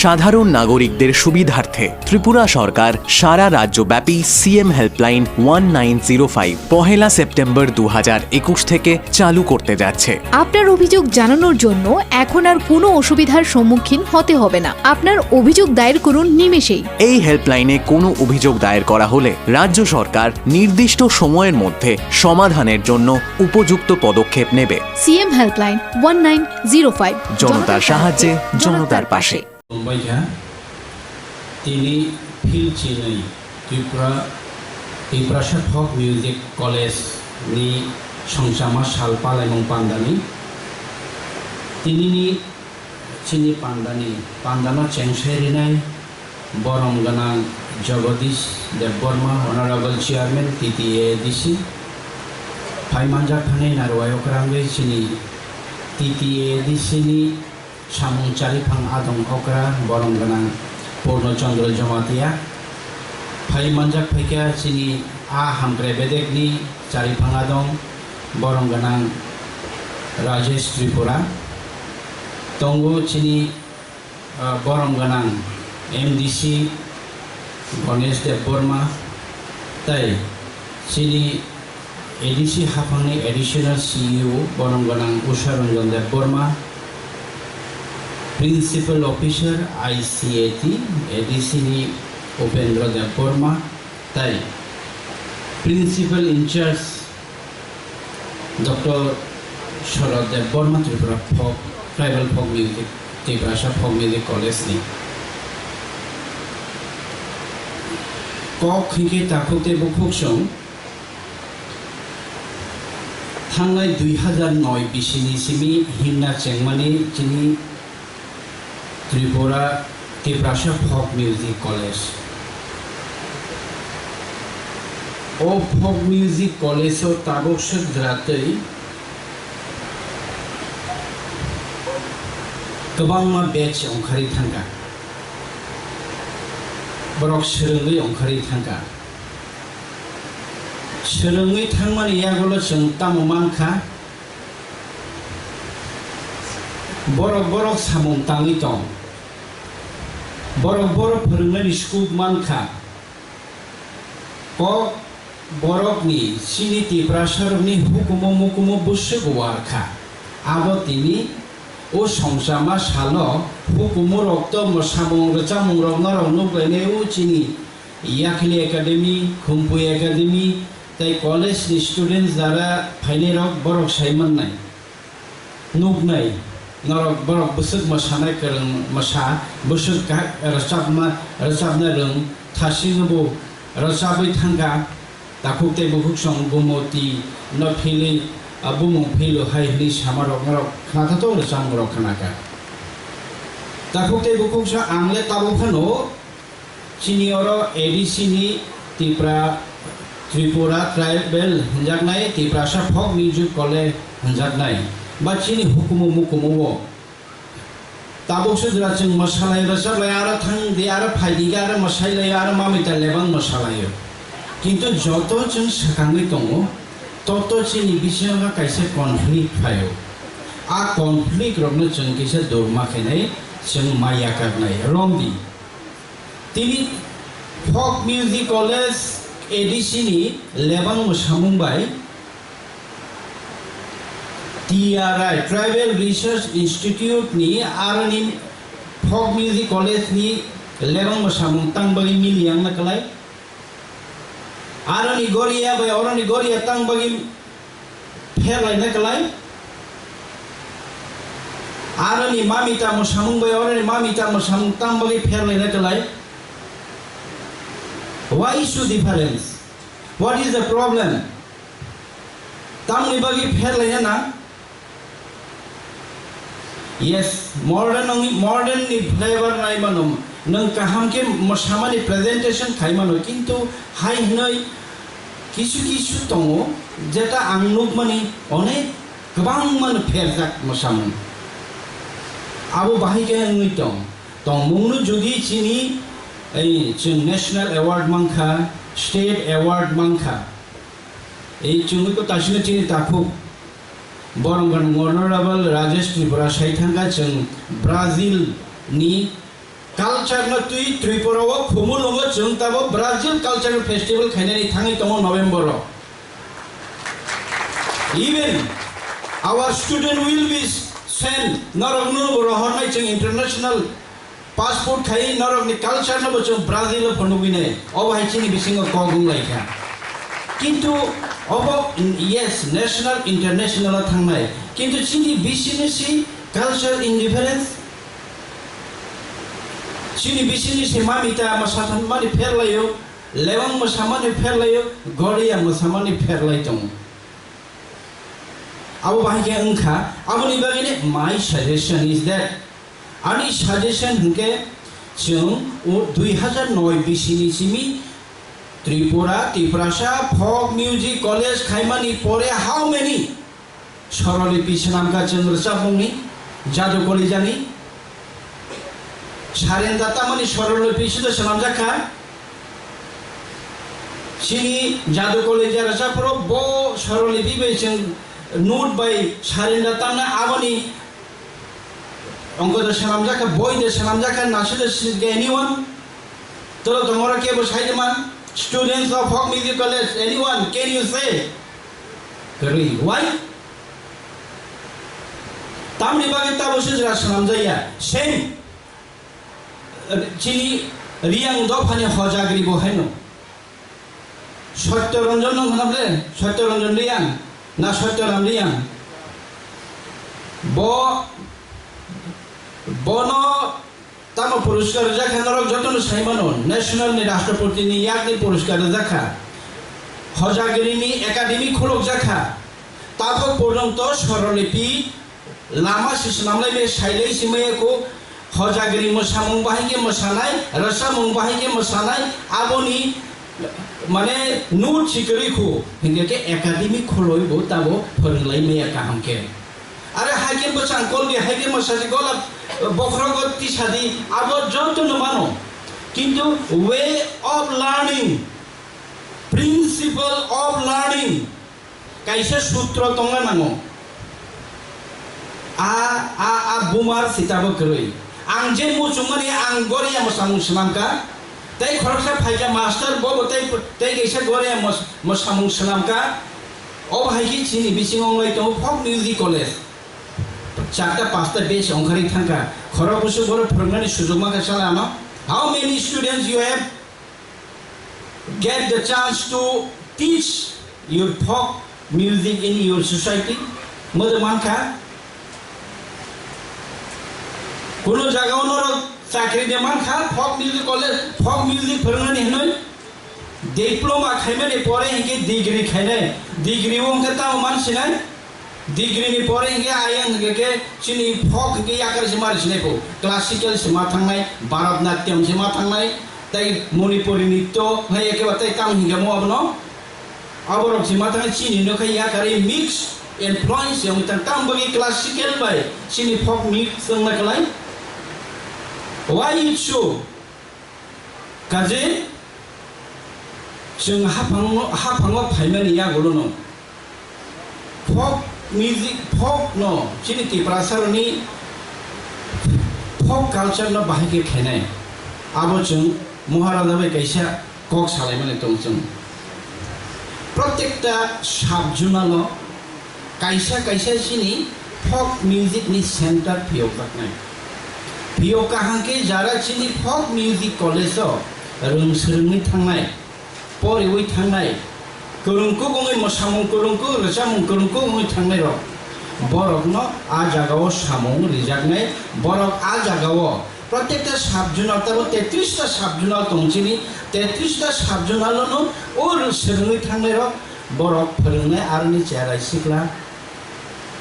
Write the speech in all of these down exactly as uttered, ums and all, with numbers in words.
সাধারণ নাগরিকদের সুবিধার্থে ত্রিপুরা সরকার সারা রাজ্যব্যাপী CM helpline one nine zero five পহেলা সেপ্টেম্বর দু হাজার একুশ থেকে চালু করতে যাচ্ছে। আপনার অভিযোগ জানানোর জন্য এখন আর কোনো অসুবিধার সম্মুখীন হতে হবে না। আপনার অভিযোগ দায়ের করুন নিমেষেই। এই হেল্পলাইনে কোনো অভিযোগ দায়ের করা হলে রাজ্য সরকার নির্দিষ্ট সময়ের মধ্যে সমাধানের জন্য উপযুক্ত পদক্ষেপ নেবে। CM helpline one nine zero five. জনতার সাহায্যে, জনতার পাশে। Tongbaikha, tini phil chinwi Tripura, Tiprasa Folk Music College ni songchama sal palaimung pandani. Tinini chini pandani, pandano chengsai rinai borom gwnang Jagadish Debbarma, Honorable Chairman, T T A A D C. Phai manjak thani narwai okrangwi chini T T A A D C ni samung chariphang adong okra borom gwnang Purno Chandra Jamatia. Phai manjak phaikha chini a hamkrai bedekni chariphang adong borom gwnang Rajesh Tripura. Tongo chini, ah, borom gwnang M D C Ganesh Debbarma tei chini A D C haphangni Additional C E O borom gwnang Usha Ranjan Debbarma, Principal Officer I C A T A D C ni Upendra Debbarma tei Principal In Charge Doctor Sharad Debbarma, Tripura Folk, Tribal Folk Music, Tiprasa Folk Music College ni kok hinkhe takhuk tei bukhuk song thangnai dui hazar noi bisini simi himna chengmani chini Tripura Tiprasa Folk Music College. O Folk Music College o tabuk swk jwra twi kwbangma batch ongkhari thangkha. Borok swrwngwi ongkhari thangkha. Swrwngwi thangmani yagulo chwng tamo mankha? Borok borok samung tangwi tong. Borok borok phwrwngnaini scope mankha. Kok borokni chini Tiprasarokni hukumu mukumu bwswk uarkha. Abo tini o songchama salo hukumurokto mwsamung rwchapmungrok norok nukbainai o chini Yakhli Academy, Khumpui Academy tei college ni students jara phainairok borok sai mannai, nuknai, norok borok bwswk mwsanai kwrwng mwsa, bwswk kha-, rwchapma, rwchapna rwng, thasingbo rwchapwi thangkha, takhuk tei bukhuk song Gumoti no philwi, a bumung philo hai hwnwi samarok norok khnathato rwchapmungrok khnakha. Takhuk tei bukhuk song ang le tabuk phano Chini oro A D C ni Tipra, Tripura Tribal hwnjaknai, Tiprasa Folk Music College hwnjaknai, ba chini hukumu mukumu o. Tabuk sujra chwng mwsalai rwchaplai, aro thang di, aro phai di, aro mwsai lai, aro mamita lebang mwsalai o. Kintu joto chwng swkangwi tongo, toto chini bisingo kaisa conflict phaio. A conflict rokno chwng kisa dorma khenai, chwng ma yakaknai. Romdi. Tini Folk Music College A D C ni lebang mwsamung bai T R I, Tribal Research Institute ni aroni Folk Music College ni lebang mwsamung tang bagwi mili yang na kwlai. Aroni goria bai oroni goria tang bagwi pher laina kwlai. Aroni mamita mwsamung bai oroni mamita mwsamung tang bagwi pher laina kwlai. Why is so difference? What is the problem? Tamni bagwi pher laina nang? Yes, modern wngwi, modern ni flavor nai mano, nwng kaham khe mwsamani presentation khai mano, kintu hai hwnwi kisu kisu tongo, jeta ang nukmani onek kwbangma no pherjak mwsamung. Abo bahai khe wngwi tong, tongmungno jodi chini, ei, chwng national award mankha, state award mankha, ei chwngwi ko tasino chini takhuk. Borok gwnang Honorable Rajesh Tripura sai thangkha chwng Brazil ni Culture no twi Tripura o Khumulwngo chwng tabo Brazil Cultural Festival khainani thangwi tongo November o. Even our student will be sent, norok no rohornai chwng international passport khai norok ni culture no bo chwng Brazil o phunugwi nai. Obo hai chini bisingo kok wng lai kha. Kintu obo, yes, national, international o thangnai. Kintu chini bisini si culture indifference. Chini bisini se mamita mwsatham mani pherlaio, lewang mwsamani pherlaio, goria mwsamani pherlai tongo. Abo bahai khe wngkha, aboni bagwino my suggestion is that, ani suggestion hwnkhe chwng o dui hazar noi bisini simi Tripura, Tiprasa Folk Music College khaimani pore how many Swarolipi swnamkha chwng rwchapmungni, Jadu Kalijani. Sarenda tamani Swarolipi sida swnamjak kha. Chini Jadu Kalija rwchapro bo Swarolipi bai chwng note bai Sarenda tamna aboni ongko da swnamjak kha, boi da swnamjak kha, nasu da swnamjak kha anyone? Tolo tongora kebo sai de man? Students of Folk Music College, anyone? Can you say? Kwrwi. Why? Tamni bagwi tabo sijra swnamjaya. Same. Chini Riyang dophani Hojagri bo haino. Satya Ranjan no hwnam le? Satya Ranjan Riyang? Na Satya Ram Riyang? Bo, bono tamo puruskar rijak kha, norok jotono sai mano, national ni Rashtrapati ni yakni puruskar rijak kha, Hojagiri ni academy khulukjak kha, tabok porjonto Swarolipi lama si swnamlai le sailai si maya kho, Hojagiri mwsamung bahai khe mwsanai, rwchapmung bahai khe mwsanai, aboni mane note si kwrwi kho, hinkhe khe academy khuloi bo tabo phwrwnglai maya kaham khe. Are hai khe bwchang kol di, hai khe mwsa di, golap, eh, bokhrogo tisa di, abo joto no mano. Kintu way of learning, principle of learning, kaisa sutro tongna nango. A, a, a bumar sitabo kwrwi. Ang je muchungmani ang goria mwsamung swnamkha, tei khoroksa phaikha master bobo tei, tei kaisa goria mos-, mwsamung swnamkha. Obo hai khe chini bisingo wnglai tongo folk music college. Charta pasta batch ongkhorwi thangkha. Khorok bwswk bono phwrwngnani sujok mankha sala ano. How many students you have get the chance to teach your folk music in your society? Modo mankha. Kuno jagao norok chakri de mankha, folk music college, folk music phwrwngnani hinwi. Diploma khaimani pore hinkhe degree khainai. Degree o hinkhe tamo mansinai? Degree ni pore hinkhe ayang hinkhe khe chini folk hinkhe yakar se mari sinai bo. Classical se ma thangnai, Bharatanatyam se ma thangnai, tei Manipuri nritya, hai eke ba tei tamo hinkhe mo abono. Aborok se ma thangnai chini no khe yakar mix influence yang tang tamo bagwi classical bai chini folk mix wngna kwlai. Why it so? Kaje chwng haphango, haphango phaimani yagulono folk music, folk no chini Tiprasaroni folk culture no bahai khe khainai. Abo chwng Maharaja bai kaisa kok salaimani tong chwng. Protekta sub-zonal o kaisa kaisa chini folk music ni center phiyokjaknai. Phiyok kaham khe jara chini folk music college o rwng swrwngwi thangnai, poriwi thangnai, kwrwngkuk wngwi mwsamung kwrwngkuk, rwchapmung kwrwngkuk wngwi thangnai rok. Borokno a jaga o samung rijaknai, borok a jaga o Protekta sub-zonal tabo tetris ta sub-zonal tong chini, tetris ta sub-zonal no o rw-, swrwngwi thangnai rok, borok phwrwngnai aroni cherai sikla,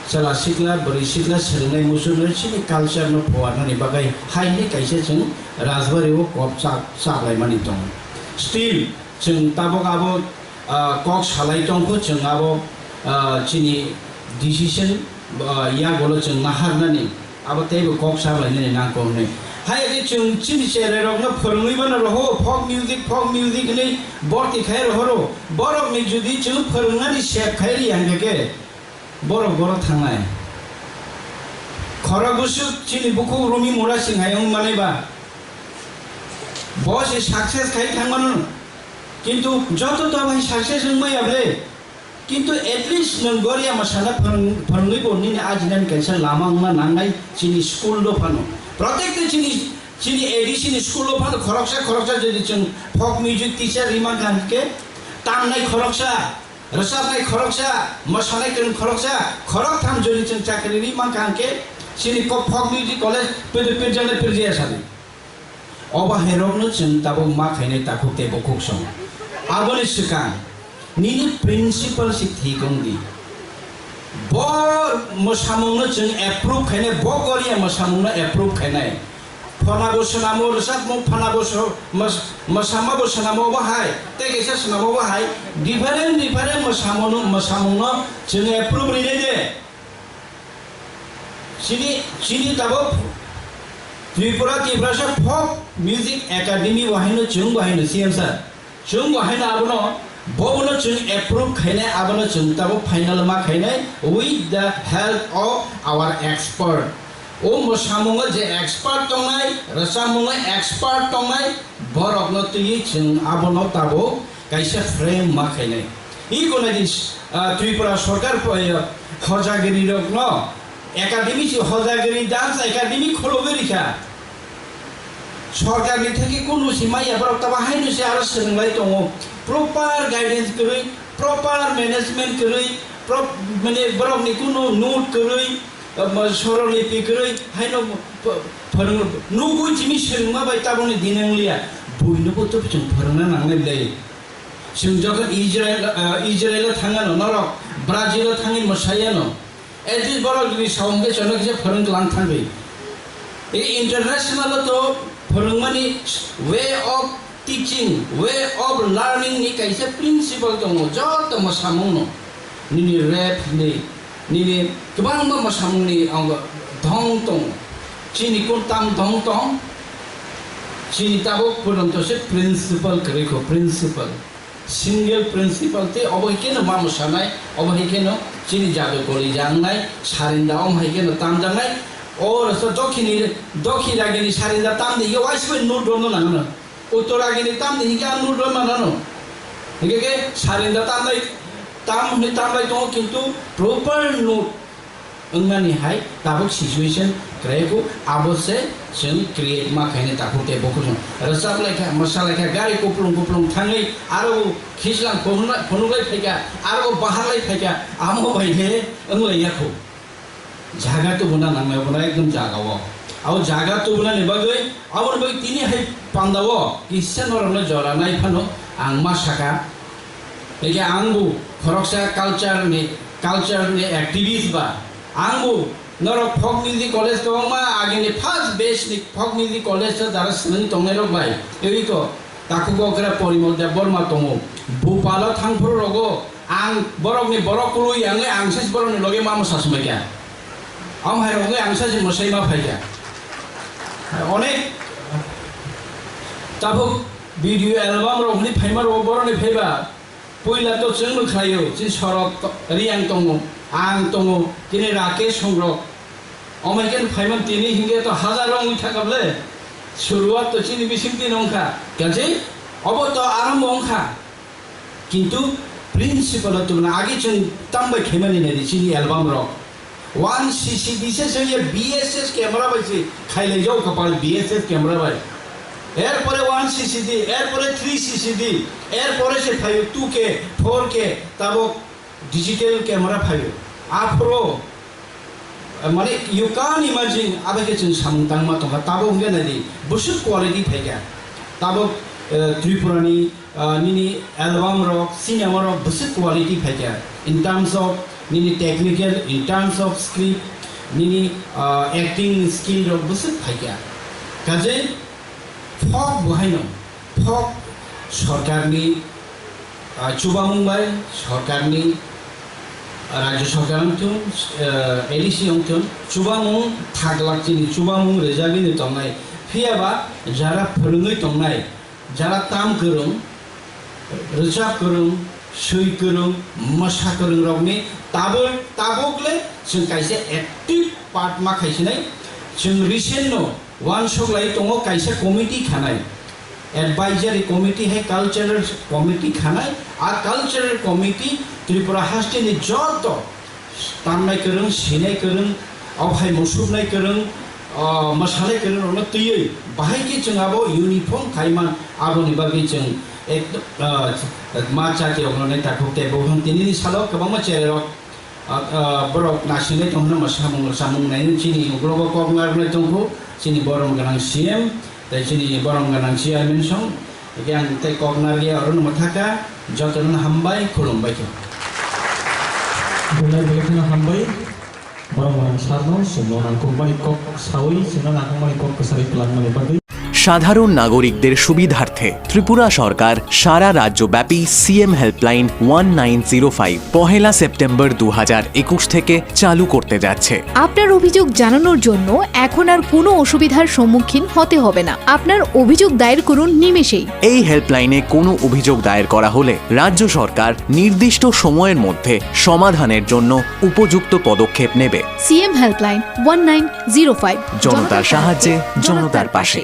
chwla sikla, bwrwi sikla swrwngnai muchungnai chini culture no phuarnani bagwi hai hwnwi kaisa chwng Rajbari o kok chak, chaklaimani tongo. Still, chwng tabok abo, ah, kok salai tongkho, chwng abo, ah, chini decision, ah, yagulo chwng naharnani, abo teibo kok salainani nangkho hwnwi. Hai khe chwng chini cherai rokno phwrwngwi mano roho, folk music, folk music hwnwi borti khai rohoro. Borokni judi chwng phwrwngnani sep khai ri hwnkhe khe, borok boro thangnai. Khorok bwswk chini bukhuk Rumi Mura Singh hai wng manai ba? Bo se success khai thangmano. Kintu joto to bai success wngmaya ble. Kintu at least nwng goria mwsana phwrwng-, phwrwngwi bo nini ajinani kaisa lama wngna nangnai chini school do phano. Protect chini, chini A D C ni school do phano khoroksa khoroksa jodi chwng folk music teacher ri mankha hwnkhe tamnai khoroksa, rwchapnai khoroksa, mwsanai kwrwng khoroksa, khoroktham jodi chwng chakri ri mankha hwnkhe chini ko-, folk music college pir-, pirjaknai pirjaya sadi. Obo hai rokno chwng tabuk ma khainai takhuk tei bukhuk song. Aboni swkang nini principal se thik wng di. Bo mwsamungno chwng approve khainai, bo goria mwsamungno approve khainai. Phana bo swnamo, rwchapmung phana bo sw-, mws-, mwsama bo swnamo bo hai, tei kaisa swnamo bo hai, different different mwsamungno, mwsamungno chwng approve rinai de. Chini, chini tabuk Tripura, Tiprasa Folk Music Academy bo haino chwng bo haino C M sir. Chwng bo haino abono, bobono chwng approve khainai, abono chwng tabuk final ma khainai with the help of our expert. O mwsamungo je expert tongnai, rwchapmungo expert tongnai, borokno twiwi chwng abono tabuk kaisa frame ma khainai. Iko nai di, ah, Tripura sorkar po-, eh, hojagiri rokno academy si hojagiri dance academy kholobwi rikha. Sorkar ni thaki kunu si maya borok taba haino se aro swrwnglai tongo. Proper guidance kwrwi, proper management kwrwi, pro-, mane borok ni kunu note kwrwi, ah, sorolipi kwrwi haino ph-, phwrwng nugwi chini swrwngma bai taboni din wngliya. Buino bo to chwng phwrwngna nangnai ble. Chwng jokhon Israel, ah, Israel o thangano, norok Brazil o thangwi mwsayano. At least borok ni samung khe chwngno kisa phwrwng lang thangwi. E international o to phwrwngmani way of teaching, way of learning ni kaisa principle tongo joto mwsamungno. Nini rap ni, nini kwbangma mwsamungni ang dhong tongo. Chini kun tam dhong tong. Chini tabuk pojonto se principle kwrwi kho, principle. Single principle tei obo hai kheno ma mwsanai, obo hai kheno chini jadu golijaknai, sarinda om hai kheno tamjaknai. O rwsa dokhini, dokhi ragini sarinda tamde yo waisbai note romno nangno. Uttor agini tamni hinkhe ang note rw manano. Hinkhe khe sarinda tamlai, tam hwnwi tamlai tongo, kintu proper note wngmani hai tabuk situation kwrwi kho, abo se chwng create ma khainai takhuk tei bukhuk song. Rwchap lai kha, mwsa lai kha, gari kuplung kuplung thangwi aro khichlang phunukna-, phunuklai phaikha, aro bahar lai phaikha, amo bai khe wng lai ya kho. Jaga tubuna nangnai, obono ekdom jaga o. Abo jaga tubunani bagwi, aboni bagwi tini hai panda o kisa norokno jora nai phano ang ma saka. Eke ang bo khoroksa culture ni, culture ni activist ba. Ang bo norok folk music college kwbangma agini first batch ni folk music college o jara swrwng tongnai rok bai. Ewi ko. Takhuk okra Porimol Debbarma tongo. Bupalo thangphuru rogo ang borokni borok kwrwi wngwi ang se borokni loge ma mwsa swmai kha. Am hai rokni ang se mwsai ma phai kha. Onek tabuk video album rok hwnwi phaima rok borokni phaiba. Puila to chwng no khlaio, chini Sorot to-, Riyang tongo, ang tongo, chini Rakesh Songrok. Omai khe phaimani tini hinkhe to hazar wngwi thangkha ble. Suruat to chini bising tini wngkha. Kaje obo to arambo wngkha. Kintu principle o tubuna agi chwng tambai khaimani nai di chini album rok. One C C D se chwng ye B S S camera bai se khailai jao kapal B S S camera bai. Erpore one C C D, erpore three C C D, erpore se phaio two K, four K, tabok digital camera phaio. Aphuru, eh, mane, you can't imagine, abai khe chwng samung tangma tongkha, tabok hwnkhe nai di, bwswk quality phaikha. Tabok, eh, Tripura ni, eh, nini album rok, cinema rok bwswk quality phaikha. In terms of nini technical, in terms of script, nini, eh, acting skill rok bwswk phaikha. Kaje, folk bo haino, folk sorkarni, ah, chubamung bai, sorkarni, ah, rajyo sorkar wngthun, ah, A D C wngthun, chubamung thaglak chini chubamung rwjagwini tongnai. Phiyaba jara phwrwngwi tongnai, jara tam kwrwng, rwchap kwrwng, swi kwrwng, mwsa kwrwng rokni tabuk, tabuk le chwng kaisa active part ma khaisinai. Chwng recent no wansuk lai tongo kaisa committee khanai. Advisory committee hai cultural committee khanai, a cultural committee Tripura hasteni joto tamnai kwrwng, sinai kwrwng, ophai musuknai kwrwng, ah, mwsanai kwrwng rokno twiwi bahai khe chwng abo uniform khaiman, aboni bagwi chwng ek, ah, ma chati rokno nai takhuk tei bo hwn tinini salo kwbangma cherai rok, ah, ah, borok naisingwi tongphano mwsamung, samung nai chini uklogo kok narwknai tongkhu chini borom gwnang C M tei chini borom gwnang chairman song. Hingke ang tei kok narwkya orono mwthaka, jotono hambai, khulumbai khe. Belai belai kheno hambai. Borok rang sarno chwngno nangkukmani kok sawi, chwngno nangkukmani kok kwsarwi twlangmani bagwi. সাধারণ নাগরিকদের সুবিধার্থে ত্রিপুরা সরকার সারা রাজ্যব্যাপী CM helpline one nine zero five পহেলা September দু হাজার একুশ থেকে চালু করতে যাচ্ছে। আপনার অভিযোগ জানানোর জন্য এখন আর কোনো অসুবিধার সম্মুখীন হতে হবে না। আপনার অভিযোগ দায়ের করুন নিমেষেই। এই হেল্পলাইনে কোনো অভিযোগ দায়ের করা হলে রাজ্য সরকার নির্দিষ্ট সময়ের মধ্যে সমাধানের জন্য উপযুক্ত পদক্ষেপ নেবে। CM helpline one nine zero five. জনতার সাহায্যে, জনতার পাশে।